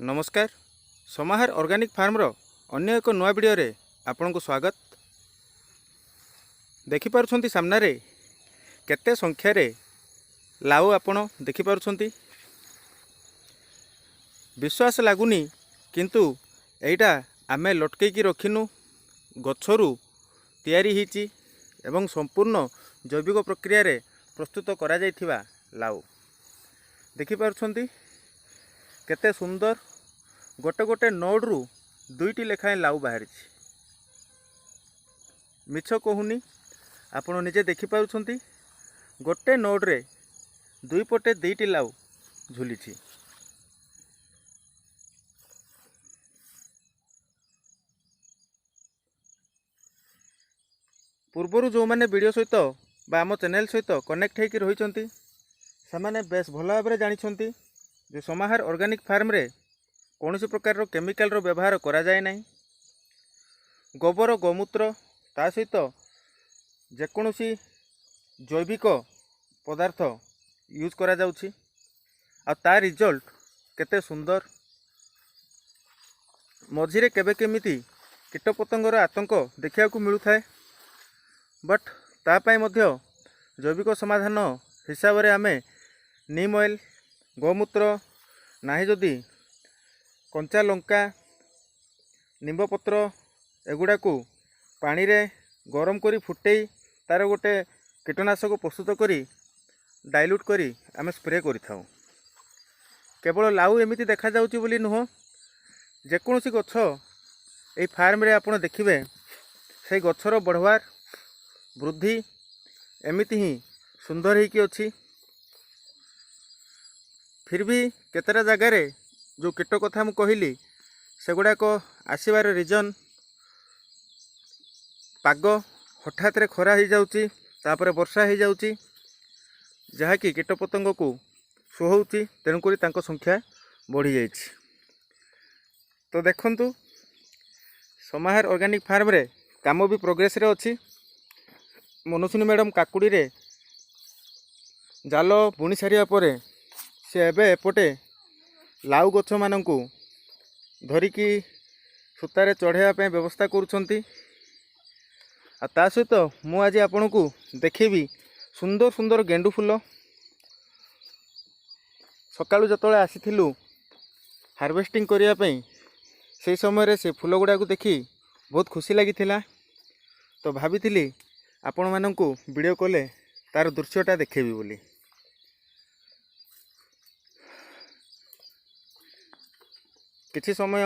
ନମସ୍କାର, ସମାହାର ଅର୍ଗାନିକ୍ ଫାର୍ମର ଅନ୍ୟ ଏକ ନୂଆ ଭିଡ଼ିଓରେ ଆପଣଙ୍କୁ ସ୍ୱାଗତ। ଦେଖିପାରୁଛନ୍ତି, ସାମ୍ନାରେ କେତେ ସଂଖ୍ୟାରେ ଲାଉ ଆପଣ ଦେଖିପାରୁଛନ୍ତି। ବିଶ୍ୱାସ ଲାଗୁନି, କିନ୍ତୁ ଏଇଟା ଆମେ ଲଟକେଇକି ରଖିନୁ, ଗଛରୁ ତିଆରି ହେଇଛି ଏବଂ ସମ୍ପୂର୍ଣ୍ଣ ଜୈବିକ ପ୍ରକ୍ରିୟାରେ ପ୍ରସ୍ତୁତ କରାଯାଇଥିବା ଲାଉ। ଦେଖିପାରୁଛନ୍ତି କେତେ ସୁନ୍ଦର, ଗୋଟେ ଗୋଟେ ନୋଡ଼ରୁ ଦୁଇଟି ଲେଖାଏଁ ଲାଉ ବାହାରିଛି। ମିଛ କହୁନି, ଆପଣ ନିଜେ ଦେଖିପାରୁଛନ୍ତି, ଗୋଟେ ନୋଡ଼ରେ ଦୁଇ ପଟେ ଦୁଇଟି ଲାଉ ଝୁଲିଛି। ପୂର୍ବରୁ ଯେଉଁମାନେ ଭିଡ଼ିଓ ସହିତ ବା ଆମ ଚ୍ୟାନେଲ୍ ସହିତ କନେକ୍ଟ ହେଇକି ରହିଛନ୍ତି, ସେମାନେ ବେଶ ଭଲ ଭାବରେ ଜାଣିଛନ୍ତି ଯେ ସମାହାର ଅର୍ଗାନିକ୍ ଫାର୍ମରେ କୌଣସି ପ୍ରକାରର କେମିକାଲର ବ୍ୟବହାର କରାଯାଏ ନାହିଁ। ଗୋବର, ଗୋମୂତ୍ର, ତା ସହିତ ଯେକୌଣସି ଜୈବିକ ପଦାର୍ଥ ୟୁଜ୍ କରାଯାଉଛି ଆଉ ତା ରିଜଲ୍ଟ କେତେ ସୁନ୍ଦର। ମଝିରେ କେବେ କେମିତି କୀଟପତଙ୍ଗର ଆତଙ୍କ ଦେଖିବାକୁ ମିଳୁଥାଏ, ବଟ୍ ତା ପାଇଁ ମଧ୍ୟ ଜୈବିକ ସମାଧାନ ହିସାବରେ ଆମେ ନିମ୍ ଅଏଲ୍, ଗୋମୂତ୍ର, ନାହିଁ ଯଦି କଞ୍ଚା ଲଙ୍କା, ନିମ୍ବପତ୍ର ଏଗୁଡ଼ାକୁ ପାଣିରେ ଗରମ କରି ଫୁଟେଇ ତା'ର ଗୋଟେ କୀଟନାଶକ ପ୍ରସ୍ତୁତ କରି ଡାଇଲ୍ୟୁଟ୍ କରି ଆମେ ସ୍ପ୍ରେ କରିଥାଉ। କେବଳ ଲାଉ ଏମିତି ଦେଖାଯାଉଛି ବୋଲି ନୁହଁ, ଯେକୌଣସି ଗଛ ଏଇ ଫାର୍ମରେ ଆପଣ ଦେଖିବେ, ସେଇ ଗଛର ବଢ଼ବାର ବୃଦ୍ଧି ଏମିତି ହିଁ ସୁନ୍ଦର ହେଇକି ଅଛି। ଫିର୍ ବି କେତେଟା ଜାଗାରେ ଯେଉଁ କୀଟ କଥା ମୁଁ କହିଲି, ସେଗୁଡ଼ାକ ଆସିବାର ରିଜନ୍ ପାଗ ହଠାତ୍ରେ ଖରା ହେଇଯାଉଛି, ତାପରେ ବର୍ଷା ହେଇଯାଉଛି, ଯାହାକି କୀଟପତଙ୍ଗକୁ ସୁହଉଛି, ତେଣୁକରି ତାଙ୍କ ସଂଖ୍ୟା ବଢ଼ିଯାଇଛି। ତ ଦେଖନ୍ତୁ, ସମାହାର ଅର୍ଗାନିକ୍ ଫାର୍ମରେ କାମ ବି ପ୍ରୋଗ୍ରେସରେ ଅଛି। ମନସ୍ୱିନୀ ମ୍ୟାଡ଼ାମ୍ କାକୁଡ଼ିରେ ଜାଲ ବୁଣି ସାରିବା ପରେ ସେ ଏବେ ଏପଟେ ଲାଉ ଗଛମାନଙ୍କୁ ଧରିକି ସୂତାରେ ଚଢ଼ାଇବା ପାଇଁ ବ୍ୟବସ୍ଥା କରୁଛନ୍ତି। ଆଉ ତା ସହିତ ମୁଁ ଆଜି ଆପଣଙ୍କୁ ଦେଖେଇବି ସୁନ୍ଦର ସୁନ୍ଦର ଗେଣ୍ଡୁ ଫୁଲ। ସକାଳୁ ଯେତେବେଳେ ଆସିଥିଲୁ ହାରଭେଷ୍ଟିଂ କରିବା ପାଇଁ, ସେଇ ସମୟରେ ସେ ଫୁଲ ଗୁଡ଼ାକୁ ଦେଖି ବହୁତ ଖୁସି ଲାଗିଥିଲା। ତ ଭାବିଥିଲି ଆପଣମାନଙ୍କୁ ଭିଡ଼ିଓ କଲେ ତାର ଦୃଶ୍ୟଟା ଦେଖେଇବି ବୋଲି। କିଛି ସମୟ